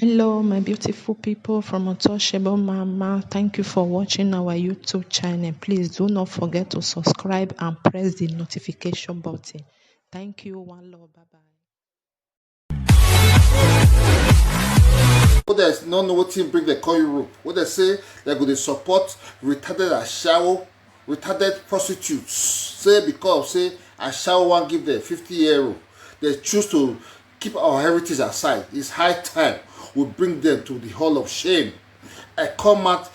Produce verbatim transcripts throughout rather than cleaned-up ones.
Hello, my beautiful people from Untouchable Mama. Thank you for watching our YouTube channel. Please do not forget to subscribe and press the notification button. Thank you. One love. Bye bye. Others no know wetin bring dem come Europe. Wey dem say dem go dey support retarded ashawo, retarded prostitutes. Say because say ashawo wan give dem fifty euro, dem choose to keep our heritage aside. It's high time we bring them to the hall of shame. I come out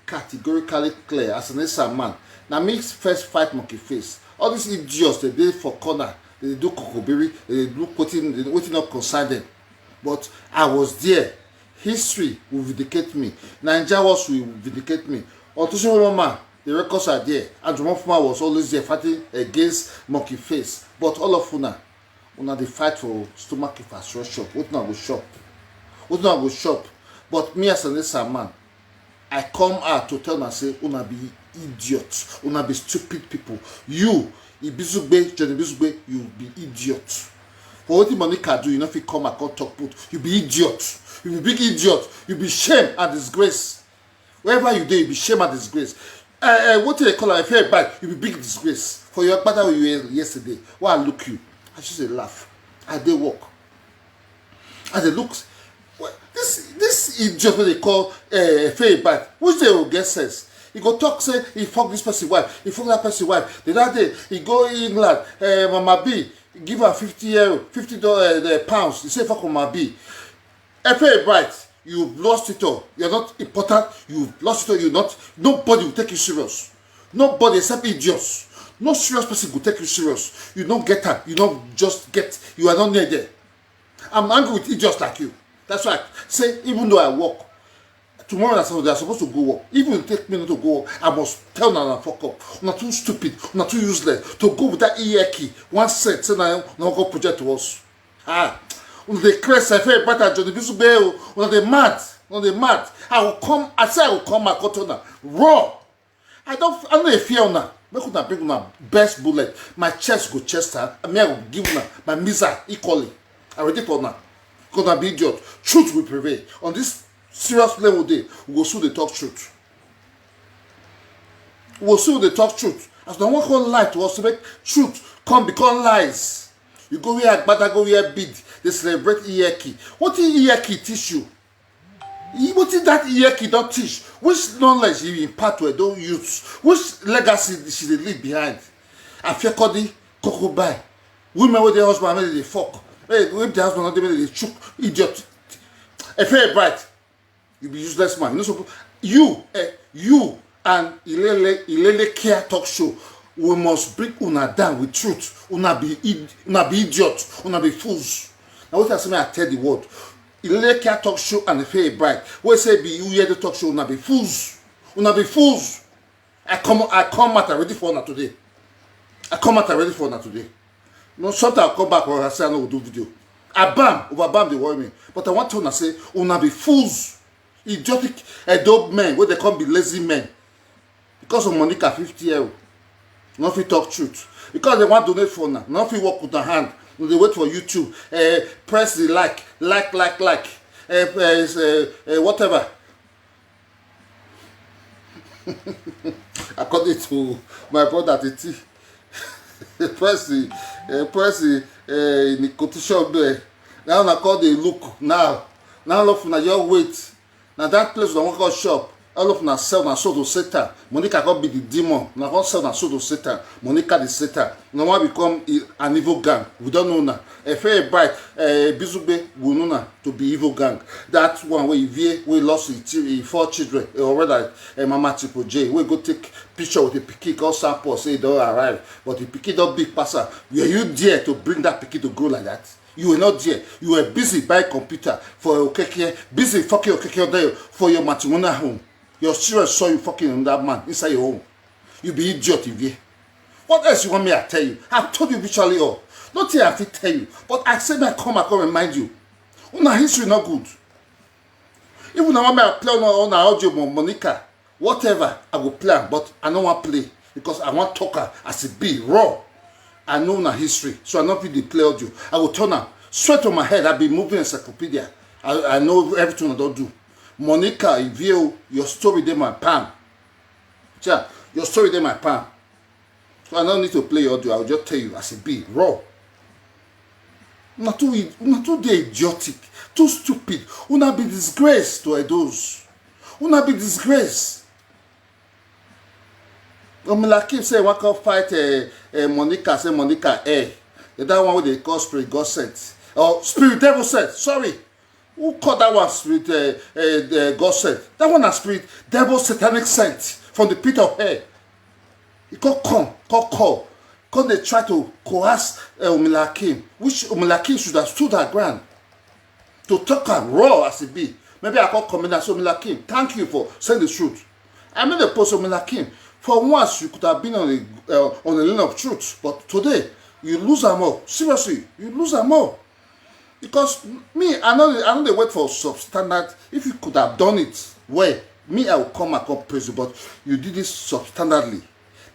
categorically clear as an Esan man. Na me first fight monkey face. All these idiots, they dey for corner, they dey do kokobiri, they dey do wetin, wetin no concern them. But I was there. History will vindicate me. Naija was will vindicate me. Otosowo man, the records are there. And Jumofuma was always there fighting against monkey face. But all of una, una dey fight for stomach infrastructure. Wetin una go chop? Wetin una go chop? But me as an Esan man, I come out to tell una say una be idiot, una be stupid people. You, Ibizugbe, Johnny Ibizugbe, you be idiot. For wetin Monica do, you no fit come and come talk put. You be idiot. You be big idiot. You be shame and disgrace. Wherever you dey, you be shame and disgrace. Uh, uh, wetin dem call am, if you bad, you be big disgrace. For your gbada wey you wear yesterday, wey I look you, I just dey laugh. I dey work. I dey look. Well, this this idiot wey dem dey call uh, Faye Bite, which dey go get sense? He go talk say he fuck this person wife, he fuck that person wife. The other day he go England, uh, Mama B give am fifty euro, fifty dollars, uh, pounds. He say fuck Mama B. Faye Bite, you've lost it all. You're not important. You've lost it all. You're not. Nobody will take you serious. Nobody except idiots. No serious person go take you serious. You don't get am. You don't just get. You are not near there. I'm angry with idiots like you. That's why I say, even though I work, tomorrow na Saturday, I'm supposed to go work. Even if you take me not to go work, I must tell una una fuck up. Una too stupid, una too useless. To go with that iyeki, one set, say na una go project to us. Ah, una dey craze, I feel better, Johnny Bisugbe o. Una dey mad, una dey mad. I will come, I say I will come, I come to una. Raw. I don't, I no dey fear una. Make una bring una best bullet. My chest go chest her. I mean, I go give una my missile equally. I ready for una. Because una be idiot. Truth will prevail. On this serious level day, we go soon dey talk truth. We go soon dey talk truth. As una wan come lie to us to make truth come become lies. You go wear agbada, go wear bead, dey celebrate iyeki. Wetin iyeki teach you? Wetin that iyeki don teach? Which knowledge he impart to Edo youths? Which legacy she dey leave behind? Afiekodi, kokobai, women wey dey husband make dem dey fuck, make dem husband no dey make dem dey chook, idiot. Efe Bright, you be useless man. You no suppose, you, eh, you and Ilele, Ilele Kia talk show, we must bring una down with truth. Una be id-, una be idiot, una be fools. Na wetin I say make I tell the world. Ilele Kia talk show and Efe Bright, wey say be Uyedo talk show, una be fools. Una be fools. I come, I come out already for una today. I come out already for una today. No, sometimes I come back or I say I no go do video. I bam, over bam dey worry me. But I want to una say, una be fools. Idiotic, adult men, wey dey come be lazy men. Because of Monica fifty euro, no fit talk truth. Because dem wan donate for una, no fit work with una hand. Una dey wait for YouTube. Eh, press the like, like, like, like. Eh, eh, eh, eh, whatever. According to my brother Titi, press the, eh, press the, eh, in the quotation there. Now una come dey look now. Now all of una just wait. Na that place una wan come shop. All of una sell una soul to Satan. Monica come be the demon. Una come sell una soul to Satan. Monica the Satan. Una wan become e-, an evil gang. We don know una. Efe Bright, eh, Bizugbe, we know una to be evil gang. That one wey Ivie, wey lost him chi-, him four children, eh, or rather, eh, Mama Triple J, wey go take picture with the pikin, come sample say e don arrive, but the pikin don big pass am. Were you there to bring that pikin to grow like that? You were not there. You were busy buying computer for Okeke, busy fucking Okeke under your, for your matrimonial home. Your children saw you fucking another man inside your home. You be idiot, Ivie. What else you want me to tell you? I've told you virtually all. Nothing I fit tell you. But I say make I come, I come remind you. Una history not good. If una want me to play on, on audio, Mo-, Monica, whatever, I go play am, but I no wan play because I wan talk am as e be, raw. I know una history, so I no fit dey play audio. I go turn am straight on my head. I be moving encyclopedia. I, I know everything I don't do. Monica, if you, your story dey my palm. Yeah, your story dey my palm. So I don't need to play your audio. I'll just tell you as it be. Raw. Una too, una too dey idiotic, too stupid. Una be disgrace to Edos. Una be disgrace. Omila Kim say he wan come fight uh, uh, Monica, say Monica eh. That one wey dey call spirit God sent. Or spirit devil sent, sorry. Who call that one spirit uh, uh, uh, God sent? That one na spirit devil satanic sent from the pit of hell. He come come, come call, come dey try to coerce uh, Omila Kim, which Omila Kim should have stood her ground to talk am raw as e be. Maybe I come comment and say, Omila Kim, thank you for saying the truth. I made a post, Omila Kim. For once, you could have been on the uh, on the lane of truth, but today you lose am all. Seriously, you lose am all. Because me, I know I know they wait for substandard. If you could have done it well, me I will come and come praise you, but you did it substandardly.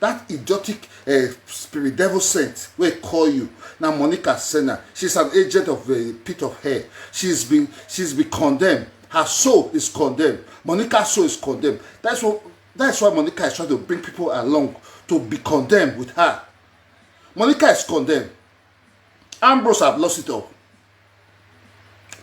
That idiotic uh, spirit devil sent wey call you na Monica Senna. She's an agent of the pit of hell. She's been she's been condemned. Her soul is condemned. Monica's soul is condemned. That's what that's why Monica is trying to bring people along to be condemned with her. Monica is condemned. Ambrose have lost it all.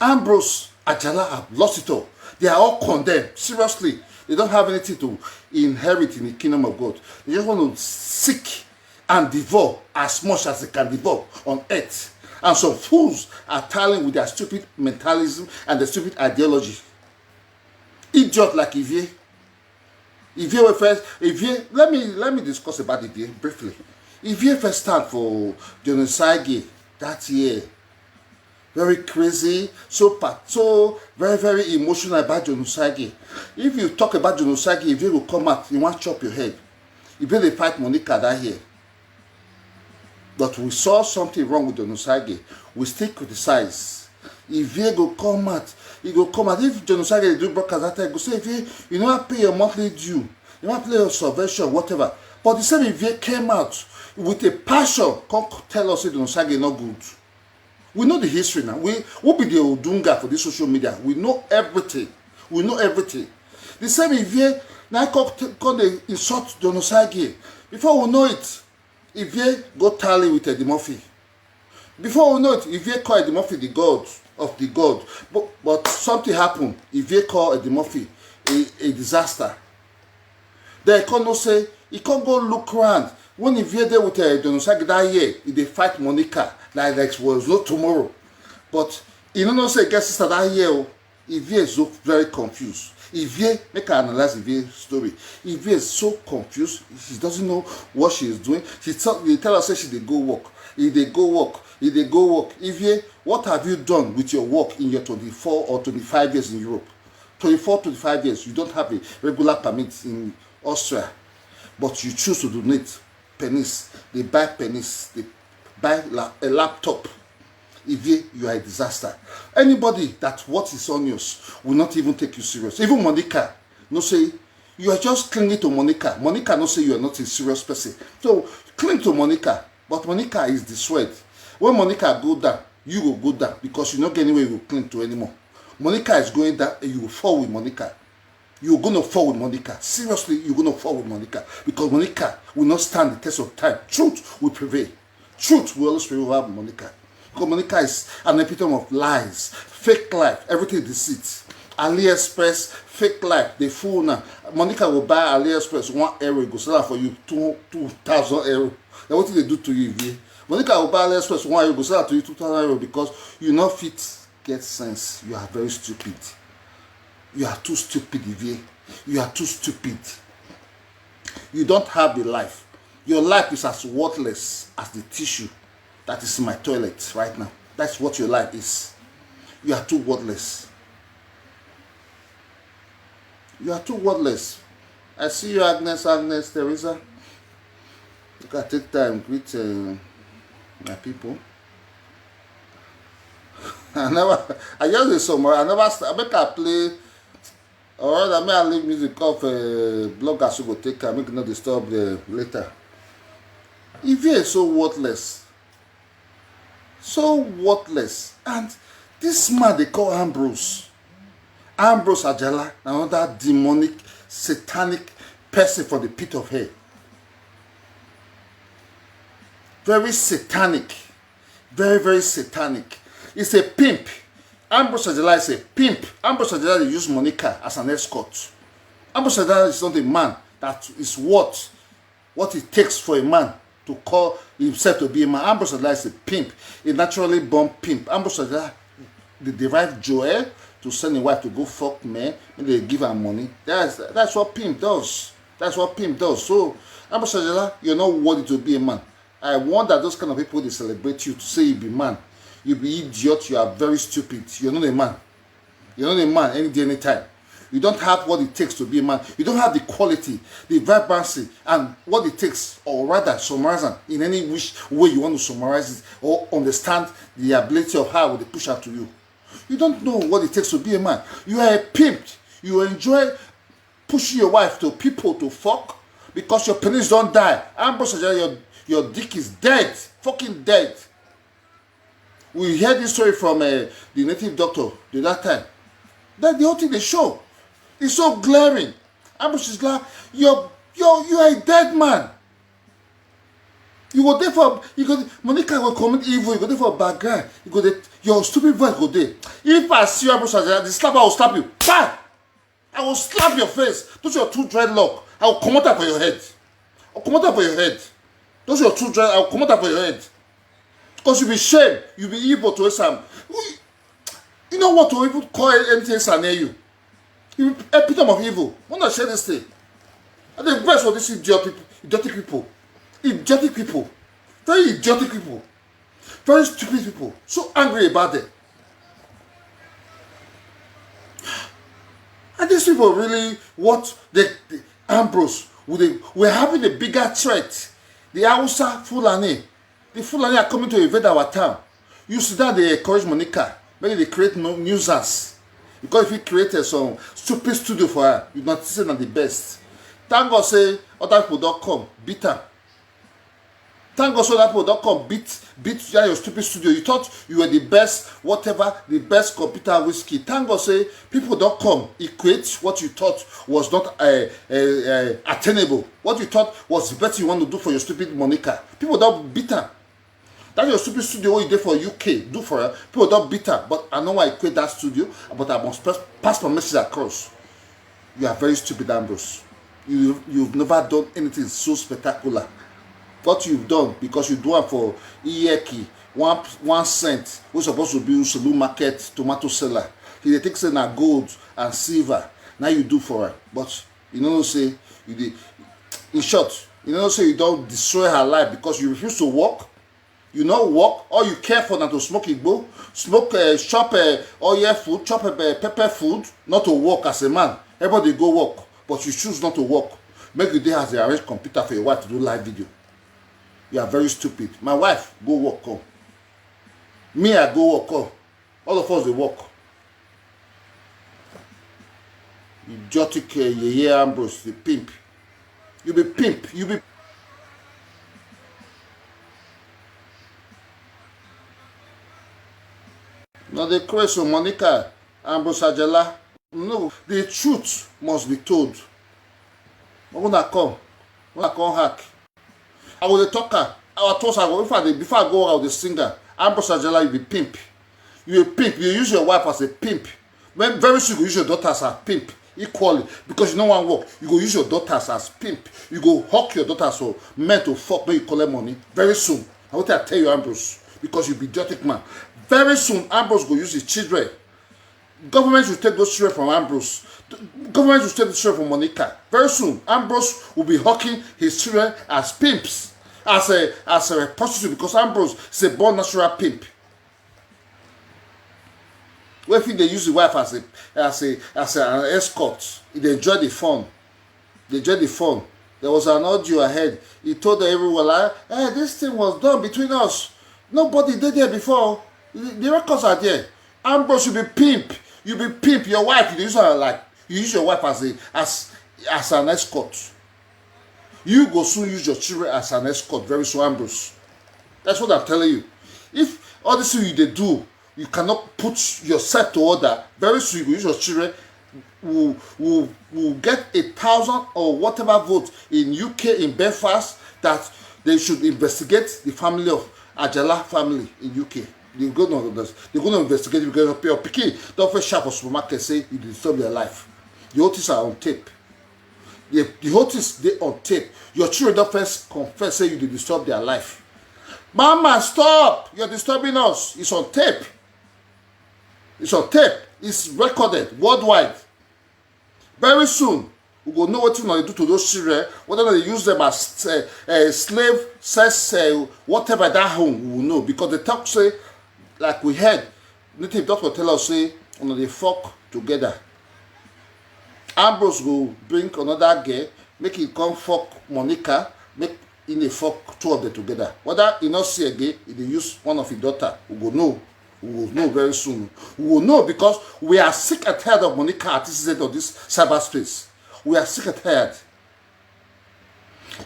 Ambrose, Ajala have lost it all. They are all condemned. Seriously, they don't have anything to inherit in the kingdom of God. They just want to seek and devour as much as they can devour on earth. And some fools are tallying with their stupid mentalism and their stupid ideology. Idiot like Ivie. Ivie wey first Ivie let me let me discuss about Ivie briefly. Ivie first stand for John Osagie that year. Very crazy, so pa- so very very emotional about John Osagie. If you talk about John Osagie, Ivie go come out, he wan chop your head. Ivie dey fight Monica that year. But we saw something wrong with John Osagie. We still criticize. Ivie go come out. He go come out. If John Osagie dey do broadcast that time, he go say, Ivie, you never pay your monthly due. You never pay your subvention, whatever. But the same Ivie came out with a passion, come tell us say John Osagie no good. We know the history now. We who be the Odunga for this social media. We know everything. We know everything. The same Ivie now come, come dey insult John Osagie. Before we know it, Ivie go tally with Eddie Murphy. Before we know it, Ivie call Eddie Murphy the god of the god. But, but something happened. Ivie call Eddie Murphy a, a disaster. Then he come know say he come go look round. When Ivie dey with uh, John Osagie that year, he dey fight Monica like there was no tomorrow. But he no know say he get sister that year o. Ivie is so very confused. Ivie, make I analyze Ivie story. Ivie is so confused. She doesn't know what she is doing. She tell, they tell her say she dey go work. He dey go work. He dey go work. Ivie, what have you done with your work in your twenty-four or twenty-five years in Europe? Twenty-four, twenty-five years, you don't have a regular permit in Austria, but you choose to donate penis. They buy penis. They buy la- a laptop. Ivie, you are a disaster. Anybody that what is on yours will not even take you serious. Even Monica, no say you are just clinging to Monica. Monica no say you are not a serious person. So cling to Monica. But Monica is the sweat. When Monica go down, you go go down because you no get anywhere you go cling to anymore. Monica is going down and you will fall with Monica. You're gonna fall with Monica. Seriously, you're gonna fall with Monica because Monica will not stand the test of time. Truth will prevail. Truth will always prevail over Monica. Because Monica is an epitome of lies, fake life, everything deceit. AliExpress, fake life, they fool now. Monica will buy AliExpress one euro, go sell it for you two two thousand euro. Then what did they do to you, Ivie? Monica will buy AliExpress one euro, go sell it to you two thousand euro because you not fit get sense. You are very stupid. You are too stupid, Ivie. You are too stupid. You don't have a life. Your life is as worthless as the tissue that is in my toilet right now. That's what your life is. You are too worthless. You are too worthless. I see you, Agnes, Agnes, Teresa. You can take time, greet uh, my people. I never, I just dey summarize. I never, st- I make I play. Or rather, may I leave music off uh, bloggers who go take care, make it not disturb uh, later. Ivie is so worthless. So worthless. And This man they call Ambrose. Ambrose Ajala, another demonic, satanic person from the pit of hell. Very satanic. Very, very satanic. He's a pimp. Ambrose Ajala is a pimp. Ambrose Ajala dey use Monica as an escort. Ambrose Ajala is not a man that is worth what it takes for a man to call himself to be a man. Ambrose Ajala is a pimp, a naturally born pimp. Ambrose Ajala dey derive joy to send him wife to go fuck men, make they give her money. That's, that's what pimp does. That's what pimp does. So, Ambrose Ajala, you're not worthy to be a man. I wonder those kind of people they celebrate you to say you be man. You be idiot, you are very stupid. You're not a man. You're not a man any day, anytime. You don't have what it takes to be a man. You don't have the quality, the vibrancy, and what it takes, or rather, summarize am in any which way you want to summarize it or understand the ability of how they push out to you. You don't know what it takes to be a man. You are a pimp. You enjoy pushing your wife to people to fuck because your penis don't die. Ambrose Ajala, your, your dick is dead. Fucking dead. We heard this story from uh, the native doctor the that time. That the whole thing they show. It's so glaring. Ambrose is like, you're, you're, you are a dead man. You go there for, you go, Monica will commit evil, you go there for background, you go there, your stupid voice go there. If I see you, Ambrose Ajala, the slap, I will slap you. Bam! I will slap your face. Those your two dreadlock, I will come out for your head. I will come out for your head. Those your two dread, I will come out for your head. Because you be shame, you be evil to Esam. You know what to even call anything Esam near you. You be epitome of evil. Wanna share this thing? And the best for these idiot people, idiotic people, idiotic people, very idiotic people, very stupid people, so angry about them. And these people really what the, the Ambrose, we they, we're having a bigger threat. The Hausa Fulani, the Fulani are coming to invade our town. You see that they encourage Monica, maybe they create no nuisance. Because if he created some stupid studio for her, you not say na the best. Thank God say other people don't come, beat her. Thank God so that people don't come beat beat you at your stupid studio. You thought you were the best, whatever, the best computer whiskey. Thank God say people don't come equate what you thought was not uh, uh, uh, attainable. What you thought was the best you want to do for your stupid Monica. People don't beat her. That your stupid studio wey you dey for U K do for her. People don't beat her. But I know I quit that studio. But I must pass, pass my message across. You are very stupid, Ambrose. You, you've never done anything so spectacular. What you've done, because you do am for iyeki, one, one cent, wey suppose to be Usulu market tomato seller. He dey think say na gold and silver, now you do for her. But you know say, you dey, in short, you know say you don't destroy her life because you refuse to work. You no work, all you care for na to smoke igbo, smoke, uh, chop uh, oil food, chop uh, pepper food, not to work as a man. Everybody go work, but you choose not to work. Make you dey as dey arrange computer for your wife to do live video. You are very stupid. My wife go work come. Me, I go work come. All of us dey work. Idiotic uh, yeye Ambrose, the pimp. You be pimp. You be. Now the craze of Monica Ambrose Ajala. No, the truth must be told. Una come, una come hack. I go dey talk am. Our toast I go, if I dey, before I go, I go dey sing am. Ambrose Ajala, you be pimp. You a pimp. You use your wife as a pimp. When very soon you go use your daughters as pimp equally because you no wan work. You go use your daughters as pimp. You go hawk your daughters for men to fuck when you collect money. Very soon. Na wetin I tell you, Ambrose, because you be idiotic man. Very soon, Ambrose go use his children. Government should take those children from Ambrose. Government should take the children from Monica. Very soon, Ambrose will be hawking his children as pimps, as a as a prostitute, because Ambrose is a born natural pimp. What if they use the wife as a as a as a, an escort? They enjoy the fun. They enjoy the fun. There was an audio ahead. He told everyone like, "Hey, this thing was done between us. Nobody did there before. The records are there." Ambrose, you be pimp. You be pimp. Your wife, you use her like you use your wife as a as as an escort. You go soon use your children as an escort very soon, Ambrose. That's what I'm telling you. If all this thing you dey do, You cannot put yourself to order. Very soon you go use your children. We will, we will get a thousand or whatever vote in U K, in Belfast, that they should investigate the family of Ajala family in U K. They're gonna, they're gonna investigate because your pikin don first shop for supermarket say you disturb their life. The whole things are on tape. The, the whole things dey on tape. Your children don first confess say you dey disturb their life. Mama, stop! You're disturbing us. It's on tape. It's on tape. It's recorded worldwide. Very soon, we go know wetin una dey do to those children, whether they use them as uh, uh, slave, sex, uh, whatever that home, we will know. Because they talk say, like we heard, native doctor tell us say, una dey fuck together. Ambrose go bring another girl, make he come fuck Monica, make he dey fuck two of them together. Whether he not see again, he dey use one of his daughter, we go know. We will know very soon. We will know because we are sick and tired of Monica at this end of this cyberspace. We are sick and tired.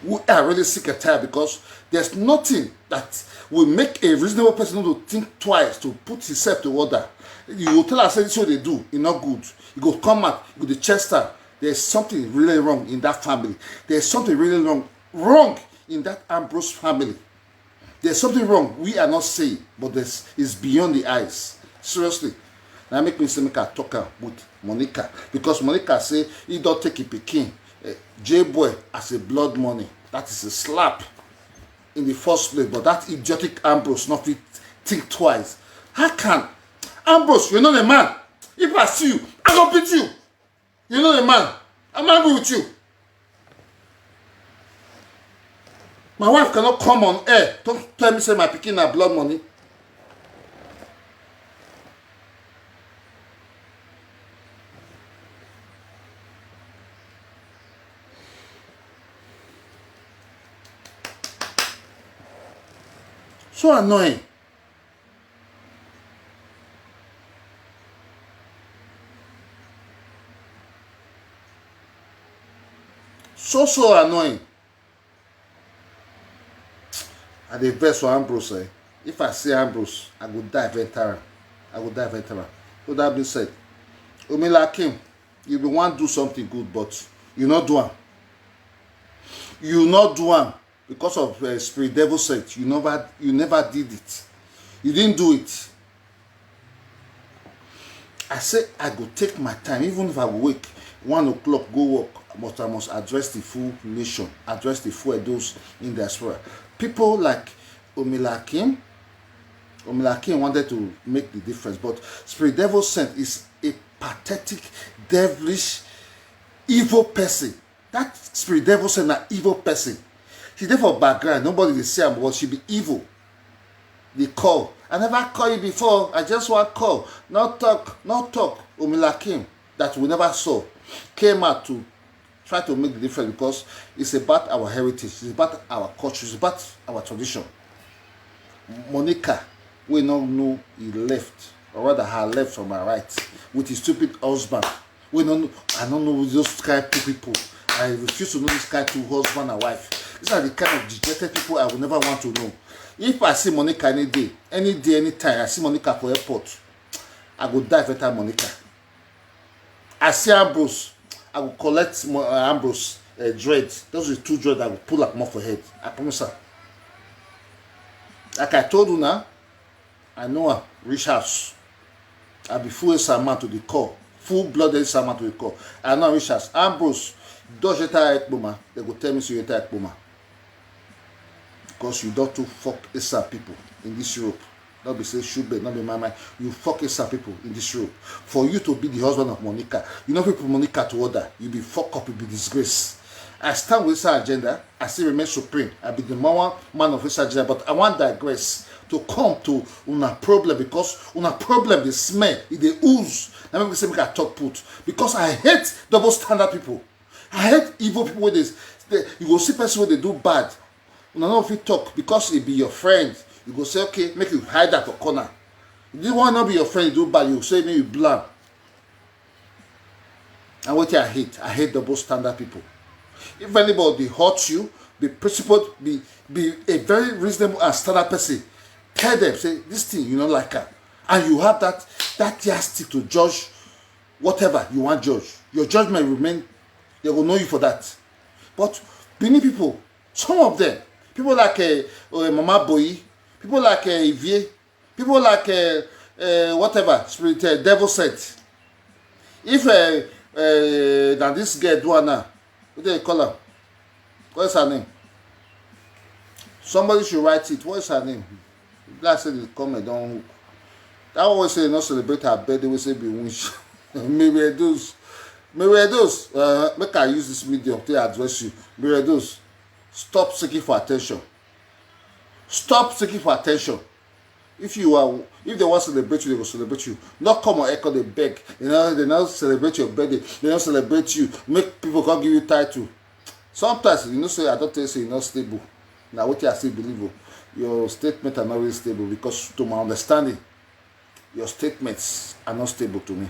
We are really sick and tired because there's nothing that will make a reasonable person to think twice to put himself to order. You go tell us say this what they do, e not good. You go come out, you go dey chest am. There's something really wrong in that family. There's something really wrong, wrong in that Ambrose family. There's something wrong. We are not saying, but this is beyond the eyes. Seriously. Now make me say make I talk am with Monica because Monica say he don't take a pikin, uh, J boy as a blood money. That is a slap in the first place. But that idiotic Ambrose not fit think twice. How can Ambrose? You're not a man. If I see you, I go beat you. You're not a man. I'm angry with you. My wife cannot come on air to tell me say my pikin na blood money. So annoying. So so annoying. I dey vex for Ambrose. Eh? If I see Ambrose, I go dive enter am. I go dive enter am. So that being said, Omila Kim, you be wan do something good, but you no do am. You no do am because of uh, spirit devil set. You never, you never did it. You didn't do it. I say I go take my time, even if I go wake one o'clock, go work, but I must address the full nation, address the full Edos in diaspora. People like Omila Kim, Omila Kim wanted to make the difference, but Spirit Devil Sent is a pathetic, devilish, evil person. That Spirit Devil Sent na evil person. She dey for background, nobody dey see am, but she be evil. Dey call. I never call you before. I just wan call. No talk, no talk. Omila Kim, that we never saw, came out to try to make the difference because it's about our heritage, it's about our culture, it's about our tradition. Monica, we no know he left, or rather her left from her right, with his stupid husband. We no know, I no know those kind two people. I refuse to know this kind two husband and wife. These are the kind of dejected people I will never want to know. If I see Monica any day, any day, anytime, I see Monica for airport, I go dive enter Monica. I see Ambrose, I go collect Mo- uh, Ambrose uh, dread. Those are two dread I go pull up more for head. I promise her. Like I told you now, I know her. Reach house. I be full S R man to the core. Full blooded S R man to the core. I know reach house. Ambrose, dodge enter Ekpoma. They go tell me say you enter Ekpoma. Because you don't too fuck S R people in this Europe. Not be say should be, not be my mind. You fuck S R people in this Europe. For you to be the husband of Monica, you know people Monica to order. You be fuck up, you be disgrace. I stand with this agenda. I still remain supreme. I be the number one man of this agenda, but I want digress to come to una problem because una problem dey smell, e dey ooze. Na make me say make I talk put because I hate double standard people. I hate evil people wey dey, dey you go see person wey dey do bad. Una no fit talk because e be your friend. You go say okay, make you hide that for corner. This one no be your friend, you do bad, you say make you blam. And wetin I hate, I hate double standard people. If anybody hurt you, be principled, be be a very reasonable and standard person. Tell them say this thing you no like am. And you have that that yardstick to judge whatever you want judge. Your judgment remain, they will know you for that. But Benin people, some of them, people like uh, uh, Mama Boyi, people like uh, Ivie, people like uh, uh, whatever spirit uh, devil sent. If uh, uh, that this girl do am now, what do they call her? What's her name? Somebody should write it. What's her name? Like say the comment don't hook. That one wey say no celebrate her birthday, wey say be wish. May we reduce. May we reduce. Uh, make I use this medium to address you. May we reduce. Stop seeking for attention. Stop seeking for attention. If you are, if they want to celebrate you, they will celebrate you. Not come on echo, they beg. You know, they now celebrate your birthday. They don't celebrate you. Make people come give you title. Sometimes you know say I don't tell you say you're not stable. Now what I still believe, oh, your statement are not really stable because to my understanding, your statements are not stable to me.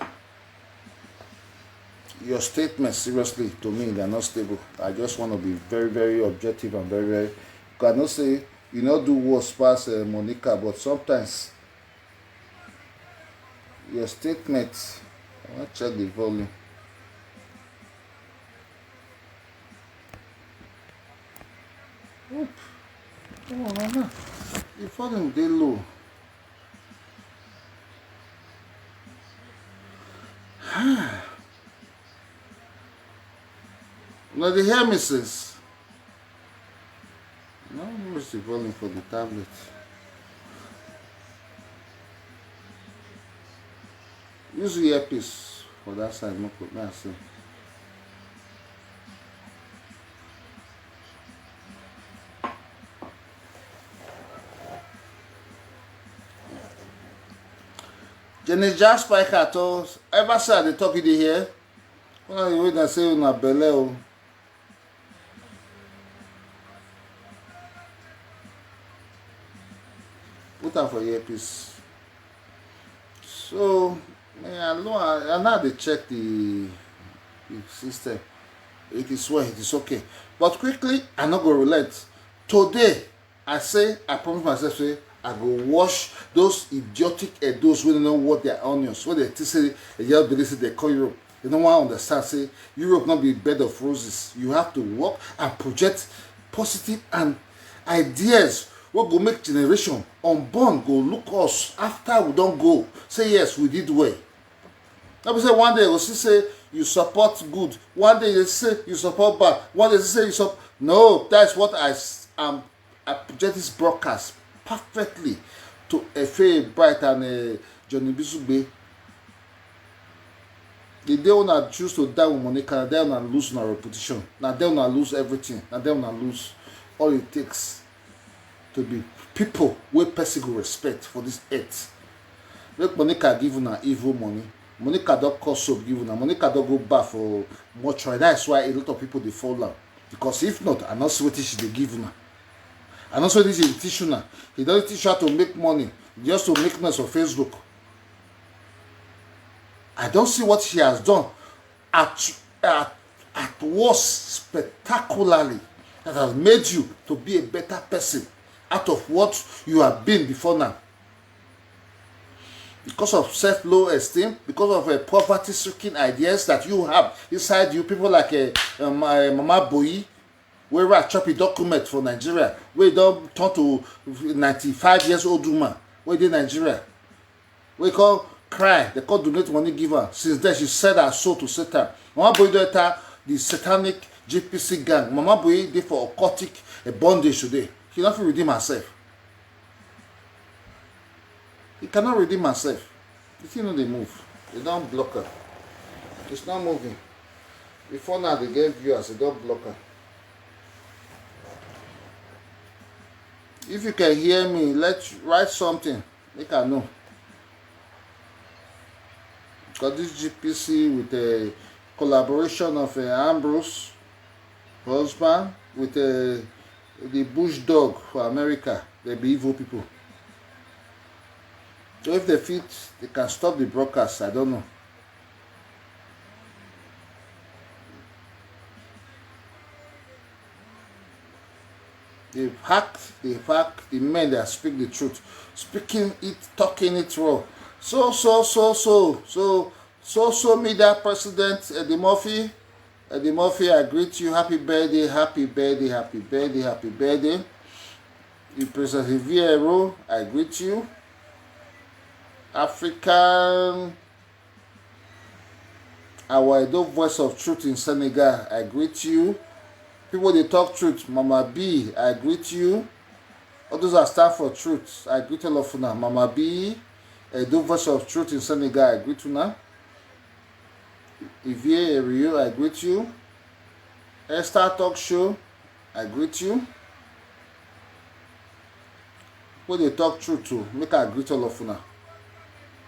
Your statements seriously to me they are not stable. I just want to be very very objective and very very. I know say you not do worse pass uh, Monica, but sometimes your statements. I want to check the volume. Oop. Oh, no, no. The volume dey low. Now they hear me since. No, where's the volume for the tablet? Use the earpiece for that side, no put me asleep. Jenny Jasper Kato, ever say I dey talk you dey hear? Una dey wait and say una belle o. Put am for earpiece. So me alone, I, I now dey check the, the system. It is well, it is okay. But quickly, I no go relent. Today, I say I promise myself say I go wash those idiotic Edos wey no know what their onions, wey they think say they just believe say they come Europe. They no wan understand say Europe no be bed of roses. You have to work and project positive and ideas wey go make generation unborn go look us after we don go say yes we did well. No be say one day you go see say you support good, one day you say you support bad, one day you say you support. No, that's what I am. I project this broadcast perfectly to Efe Bright and uh, Johnny Bisugbe. The day una choose to die with Monica, na there una lose una reputation, na there una lose everything, na there una lose all it takes to be people wey person go respect for this earth. Make Monica give una evil money. Monica don call soap give una. Monica don go baff for mortuary. That's why a lot of people dey follow am. Because if not, I no see wetin she dey give una. I no see wetin she dey teach una. He don teach her to make money just to make noise for Facebook. I don't see what she has done at at at worst spectacularly that has made you to be a better person out of what you have been before now. Because of self low esteem, because of a poverty stricken ideas that you have inside you, people like a, um, a Mama Boyi, where I chop a document for Nigeria, where don't turn to ninety-five years old woman, where they Nigeria, we call cry, they call donate money give her. Since then, she said her soul to Satan. Mama Boyi don enter the satanic G P C gang. Mama Boyi dey for occultic a bondage today. She no fit redeem herself. He cannot redeem herself. The thing no dey move. They don't block her. It's not moving. Before now, they get viewers, they don't block her. If you can hear me, let's write something. Make I know. Because this G P C with a collaboration of uh, Ambrose husband with uh, the bush dog for America, they be evil people. So if they fit, they can stop the broadcast. I don't know. They've hacked, they've hacked the men that speak the truth, speaking it, talking it raw. So, so, so, so, so, social media president Eddie Murphy. Eddie Murphy, I greet you. Happy birthday, happy birthday, happy birthday, happy birthday. You President Riviero, I greet you. African, our Edo voice of truth in Senegal, I greet you. People they talk truth, Mama B, I greet you. All those that stand for truth, I greet all of una. Mama B, Edo voice of truth in Senegal, I greet una. Ivie Erio, I greet you. Esther Talk Show, I greet you. People they talk truth too, make I greet all of una.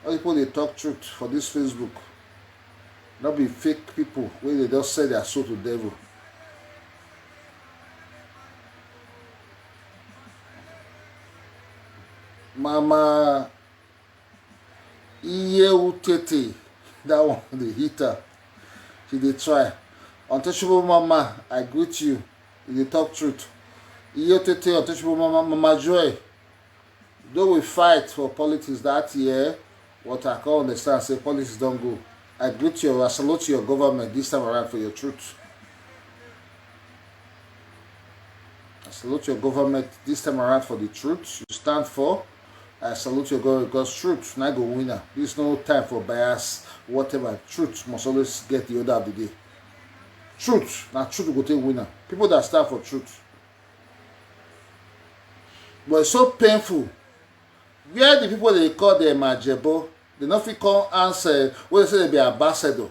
All people they talk truth for this Facebook. Not be fake people where they just sell their soul to devil. Mama Iye Utete, that one the heater. She dey try. Untouchable Mama, I greet you. You dey talk truth. Iye Utete, Untouchable Mama, Mama Joy. Though we fight for politics that year, what I can't understand say politics don't go. I greet you, I salute your government this time around for your truth. I salute your government this time around for the truth you stand for. I salute your government because truth na go winner. There's no time for bias, whatever. Truth must always get the order of the day. Truth, now truth go take winner. People that stand for truth. But it's so painful. Where the people they call them Ajebo, they not fit come answer when they say they be ambassador.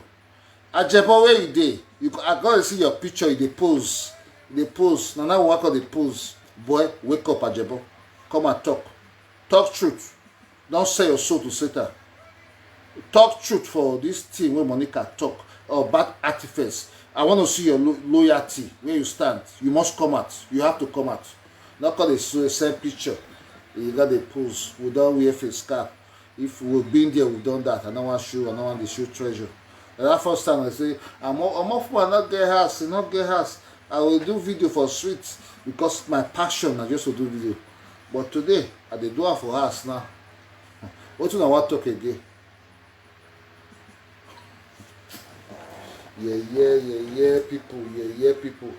Ajebo, where you dey? You go, I gotta see your picture. You dey pose, you dey pose. Now now work on the pose. Boy, wake up, Ajebo. Come and talk. Talk truth. Don't sell your soul to Satan. Talk truth for this thing when Monica talk about artifice. I want to see your lo- loyalty where you stand. You must come out. You have to come out. Not call a so- same picture. You got the pose. We don't wear face cap. If we've been there, we've done that. I don't want show. I don't want to show treasure. And that first time I say, I'm all, I'm off for not get house, not get house. I will do video for sweet because my passion I just to do video. But today, I dey do am for house now. What do I want talk again? Yeah, yeah, yeah, yeah, people, yeah, yeah, people.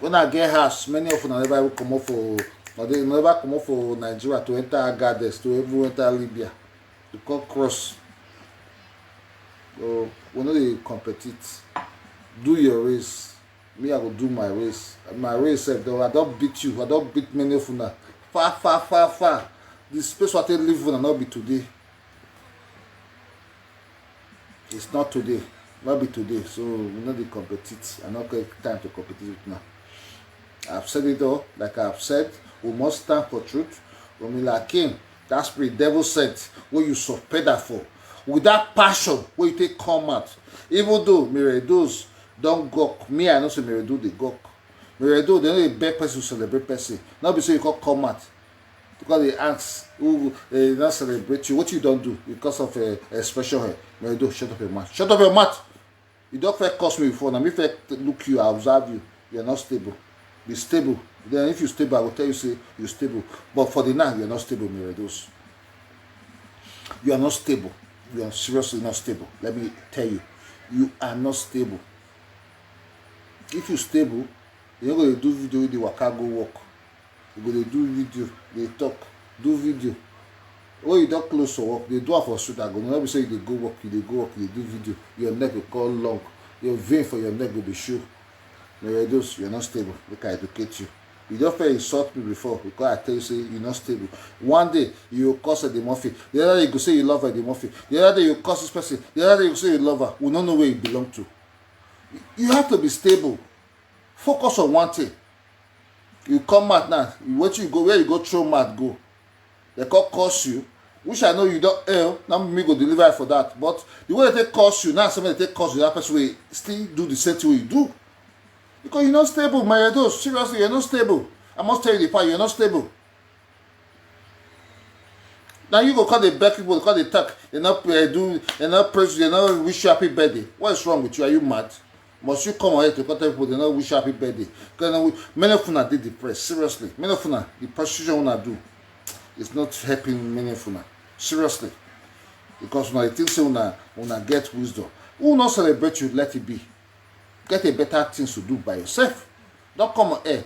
When I get house, many of them never even come up for, or they never come up for Nigeria to enter Agadez, to even enter Libya, to come cross. So we know they compete. Do your race. Me, I go do my race. My race, sef, though, I don't beat you. I don't beat many of them. Far, far, far, far. The space where I take live when I not be today. It's not today. Not be today. So we not dey compete. I not get time to compete with now. I've said it all. Like I've said, we must stand for truth. When we like him, that spirit devil sent, where you suffer that for. With that passion, where you take come out. Even though Miredos don't gawk, me, I know say Miredo they gawk. Miredo, they know they beg person to celebrate person. Not be say you can come out. Because they ask, who uh, not celebrate you. What you don't do because of a, a special hair. Miredo, shut up your mouth. Shut up your mouth. You don't fair curse me before. Now me fair look you, I observe you. You're not stable. Be stable. Then if you stable, I will tell you say you're stable. But for the now, you're not stable, Miredos. You are not stable. You are seriously not stable. Let me tell you, you are not stable. If you stable, you no go dey do video with the waka go work. You go dey do video, dey talk, do video. When you don close for work, dey do am for street. I go no be say you dey go work, you dey go work, you dey do video. Your neck go come long. Your vein for your neck go dey show. Miredos, you're not stable. Make I educate you. You don't fair insult me before because I tell you say you're not stable. One day you will curse Eddie Murphy. The other day you go say you love Eddie Murphy. The other day you curse this person. The other day you say you love her. We don't know where you belong to. You have to be stable. Focus on one thing. You come out now. What you go where you go throw mouth go. They call curse you. Which I know you don't ill. Now me go deliver for that. But the way they take curse you now, somebody take curse you. That person will still do the same thing you do. Because you're not stable, my Edo. Seriously, you're not stable. I must tell you the part, you're not stable. Now you go call the back people, call the talk. They not uh, do, they not praise, they not wish you happy birthday. What is wrong with you? Are you mad? Must you come ahead to call people? They not wish you happy birthday. Because many of them are depressed. Seriously, many of them, the precision una do. It's not helping meaningful now. Seriously. Because una dey think say una una get wisdom. Who no celebrate you, let it be. Get a better things to do by yourself. Don't come on air.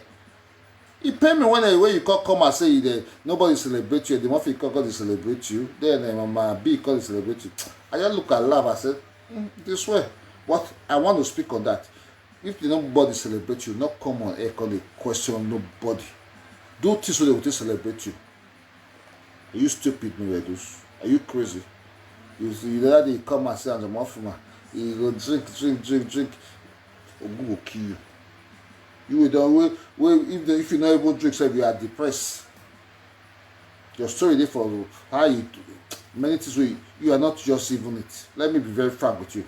E pain me when I, when you come come and say you dey nobody celebrate you. The more you come come dey celebrate you, then uh, mama B come dey celebrate you. I just look and laugh. I said, mm, this way. But I want to speak on that. If nobody celebrate you, not come on air come dey question nobody. Do things so they will take celebrate you. Are you stupid, Miredus? Are you crazy? You see, the other day you come and say, "I'm a Mafuma." You go drink, drink, drink, drink. Ogun will kill you. You will don't wait, wait if, the, if you not even drink, sef, you are depressed. Your story dey for how you many things wey you are not just even it. Let me be very frank with you.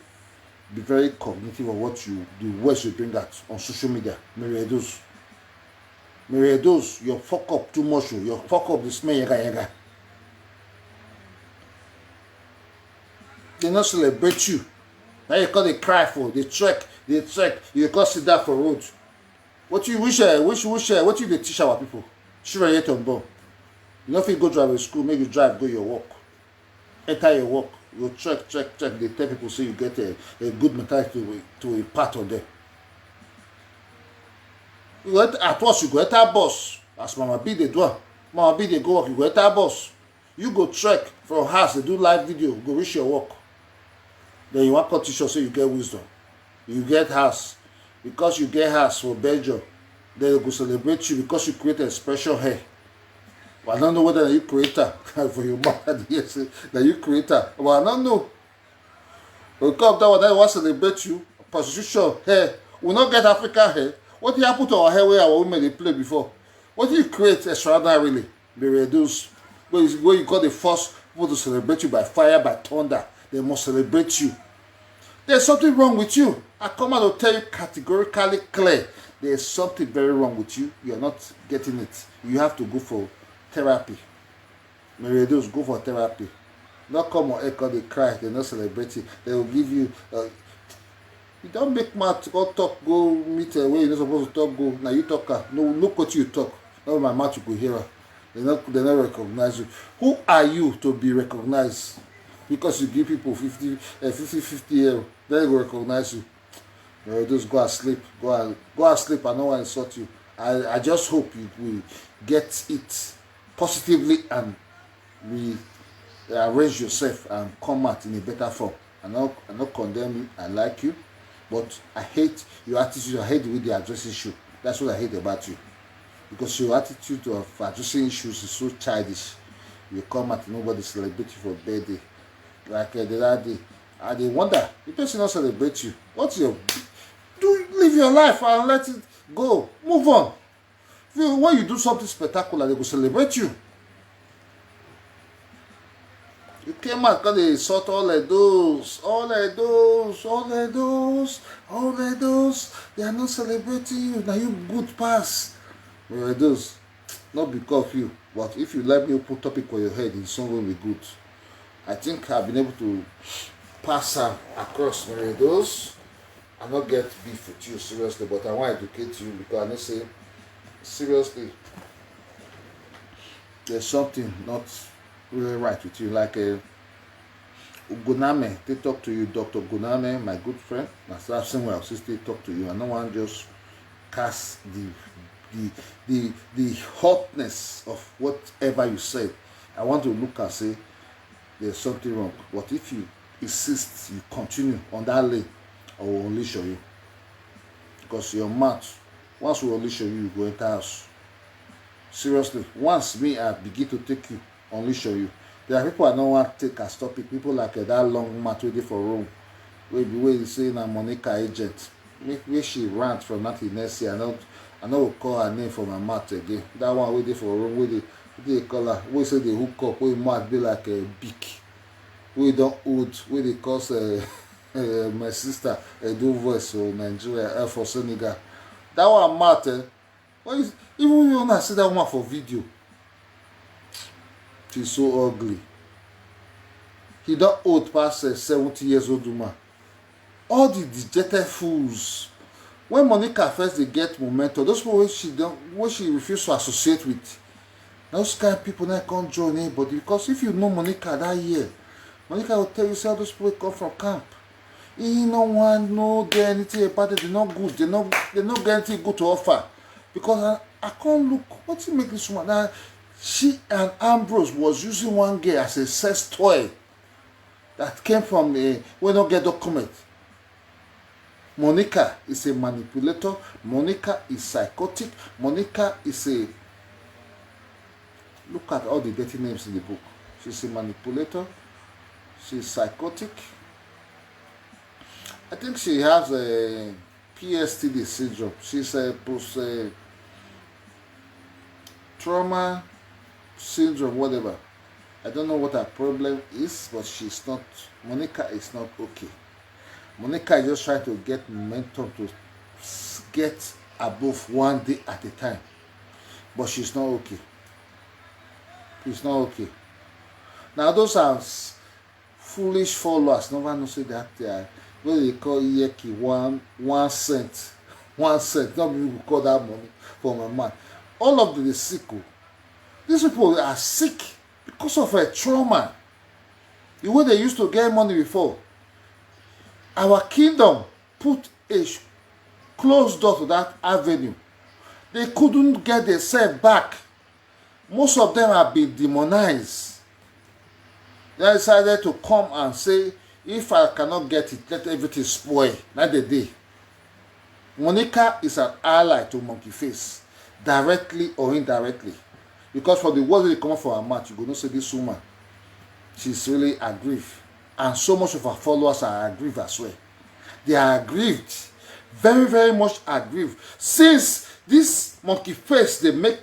Be very cognitive of what you the words you bring out on social media. Miredus. Miredus, your fuck up too much. Oh. Your fuck up dey smell yaga yaga. They no celebrate you. Now you call dey cry for, dey trek, dey trek. You call sit down for road. What you wish, uh, wish, wish, uh, what you dey teach our people? Children yet unborn. You no fit go drive a school, make you drive go your work. Enter your work, you trek, trek, trek. They tell people say you get a, a good mentality to, to impart on them. You go enter, at once you go enter bus as Mama B dey do am. Mama B dey go work, you go enter bus. You go trek from house, dey do live video, go reach your work. Then you wan come teach us say you get wisdom. You get house. Because you get house for Belgium, then they go celebrate you because you create a special hair. But I don't know whether you create am for your mother. Yes, that you create am. But I don't know. We come that one, that one celebrate you. Prostitution hair. We not get African hair. What did happen to our hair where our women they play before? What did you create extraordinarily? They reduce. Where you, where you got the first people to celebrate you by fire, by thunder. They must celebrate you. There's something wrong with you. I come out to tell you categorically clear. There's something very wrong with you. You're not getting it. You have to go for therapy. Meridos, go for therapy. Not come on air call they cry. They not celebrate you. They will give you. Uh, you don't make mouth go talk, go meet uh, where you're not supposed to talk, go. Now you talk. Uh, no, look what you talk. Not my mouth you go hear. They not, they not recognize you. Who are you to be recognized? Because you give people fifty, uh, fifty, fifty euro, then they go recognize you. Meridos, go and sleep. Go and go and sleep. I know I insult you. I, I just hope you will get it positively and rearrange yourself and come out in a better form. I not I not condemn you. I like you, but I hate your attitude. I hate the way they address issue. That's what I hate about you, because your attitude of addressing issues is so childish. You come out, nobody celebrate you for birthday. Like uh, the other day, I dey wonder the person not celebrate you. What's your do? Live your life and let it go. Move on. When you do something spectacular, they go celebrate you. You came out, come dey insult all of those, all of those, all of those, all of those. They are not celebrating you. Now you good pass. All of those, not because of you. But if you let me put topic for your head, in some way we good. I think I've been able to pass am across Meridos. I not get beef with you seriously, but I want to educate you because I know say seriously there's something not really right with you. Like uh, Uguname, they talk to you, Doctor Uguname, my good friend. That's the same way I'll still talk to you. I don't want just cast the the the the hotness of whatever you said. I want to look and say there's something wrong. But if you insist, you continue on that lane, I will unleash on you. Because your mouth, once we unleash on you, you go enter house. Seriously, once me I begin to take you, unleash on you. There are people I don't want to take as topic. People like uh, that long mat waiting for room. Wait, wait, say na Monica agent. Make where she rant from that next year. I know I know will call her name for my mouth again. That one waiting for room, where they, they call her. We say they hook up, we mouth be like a big. We don't old, we they cause uh, uh, my sister uh, do voice for Nigeria, uh, for Senegal. That one mouth, uh, what is, even you not see that one for video. She's so ugly. He don't old past uh, seventy years old woman. All the dejected fools. When Monica first they get momentum, those people wey she don't wey she refuse to associate with, Those kind of people now can't join anybody, because if you know Monica that year, Monica will tell you say all those people come from camp. He no one know there anything about it. They not good. They not they not get anything good to offer. Because I, I can't look. What he make this woman now? She and Ambrose was using one girl as a sex toy that came from a we not get document. Monica is a manipulator. Monica is psychotic. Monica is a look at all the dirty names in the book. She's a manipulator. She's psychotic. I think she has a P S T D syndrome. She's a post uh, trauma syndrome, whatever. I don't know what her problem is, but she's not. Monica is not okay. Monica is just trying to get momentum to s- get above one day at a time, but she's not okay. She's not okay. Now those are s- foolish followers. Never know say that they are what they call yeki one one cent, one cent. Not people call that money for my man. All of them dey sick. Oh. These people are sick because of a trauma. The way they used to get money before. Our kingdom put a sh- closed door to that avenue. They couldn't get themselves back. Most of them have been demonized. They decided to come and say, if I cannot get it, let everything spoil. Not the day. Monica is an ally to Monkey Face, directly or indirectly. Because for the words that come from her mouth, you go know say this woman, she's really aggrieved. And so much of her followers are aggrieved as well. They are aggrieved, very, very much aggrieved. Since this Monkey Face, they make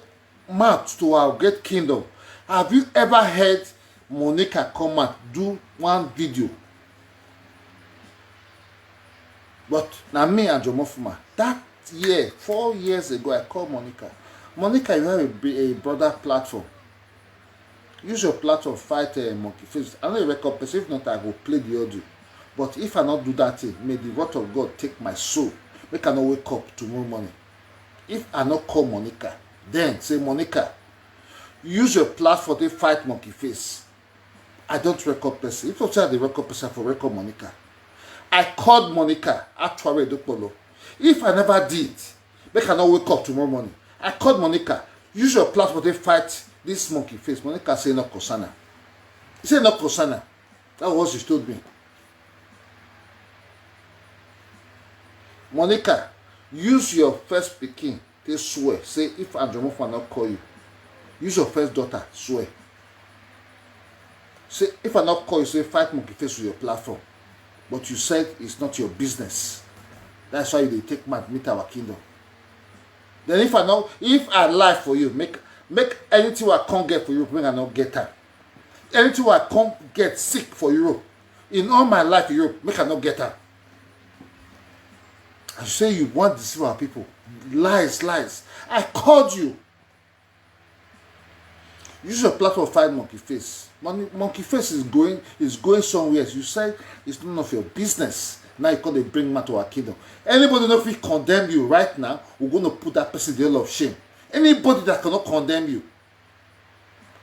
mouth to our great kingdom. Have you ever heard Monica come out do one video? But now me and Jomofuma, that year, four years ago, I called Monica. Monica, you have a, a brother platform. Use your platform, fight a uh, monkey face. I know you record person, if not, I go play the audio. But if I not do that thing, may the word of God take my soul. Make I not wake up tomorrow morning. If I not call Monica, then say, Monica, use your platform to fight monkey face. I don't record person. If you say the record person for record Monica, I called Monica, actually Dokpolo. If I never did, make I not wake up tomorrow morning. I called Monica, use your platform to fight this monkey face. Monica say no concern. He say no concern. That was what she told me. Monica, use your first picking. They swear. Say if Andrew Moffa not call you, use your first daughter. Swear. Say if I not call you, say fight monkey face with your platform. But you said it's not your business. That's why you take mad meet our kingdom. Then if I know if I lie for you, make make anything I can't get for you, bring I not get time. Anything I can't get sick for you, in all my life, you make I not get time. I say you want to deceive our people. Lies, lies. I called you. Use your platform fight monkey face. Monkey, monkey face is going is going somewhere. You say it's none of your business. Now you come to bring man to our kingdom. Anybody not fit condemn you right now, we're gonna put that person in the hell of shame. Anybody that cannot condemn you.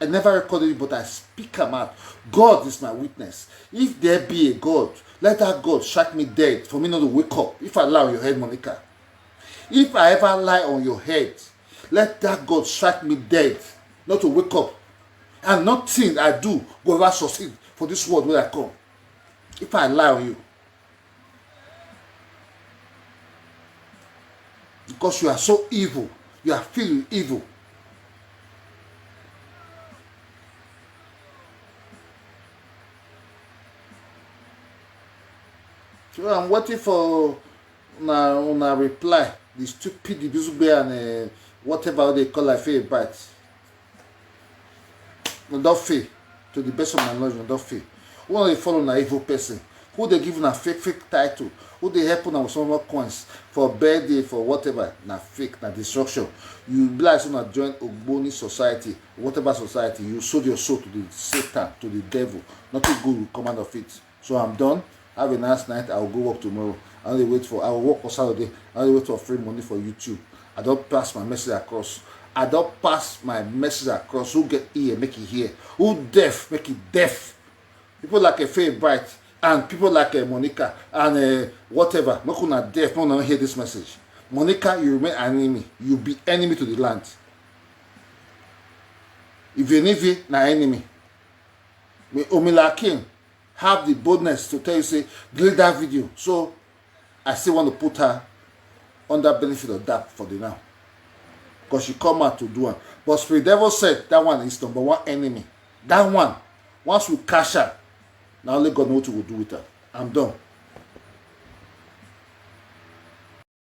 I never recorded it, but I speak am out. God is my witness. If there be a God, let that God strike me dead for me not to wake up. If I lie on your head, Monica. If I ever lie on your head, let that God strike me dead, not to wake up. And nothing I do go ever succeed for this world where I come. If I lie on you. Because you are so evil, you are filled with evil. So I'm waiting for una una reply. The stupid Ibizugbe and uh, whatever they call like fair bite. Una don fail. To the best of my knowledge, una don fail. Who no dey follow na evil person? Who dey give una fake fake title? Who dey help una with small coins for birthday, for whatever? Na fake, na destruction. You be like say una join Ogboni society, whatever society. You sold your soul to the Satan, to the devil. Nothing good will come out of it. So I'm done. Have a nice night. I will go work tomorrow. I only wait for I will work for Saturday. I only wait for free money for YouTube. I don't pass my message across. I don pass my message across. Who get ear, make e hear. Who deaf, make e deaf. People like a Faye Bright and people like a Monica and a whatever, make una deaf, make una no hear this message. Monica, you remain an enemy. You be enemy to the land. If you need it, na enemy. Me, Omila King, have the boldness to tell you, say, delete that video. So I still want to put her under benefit of that for the now. Because she come out to do one. But Spirit Devil said that one is number one enemy. That one, once we cash her, now only God know what we will do with her. I'm done.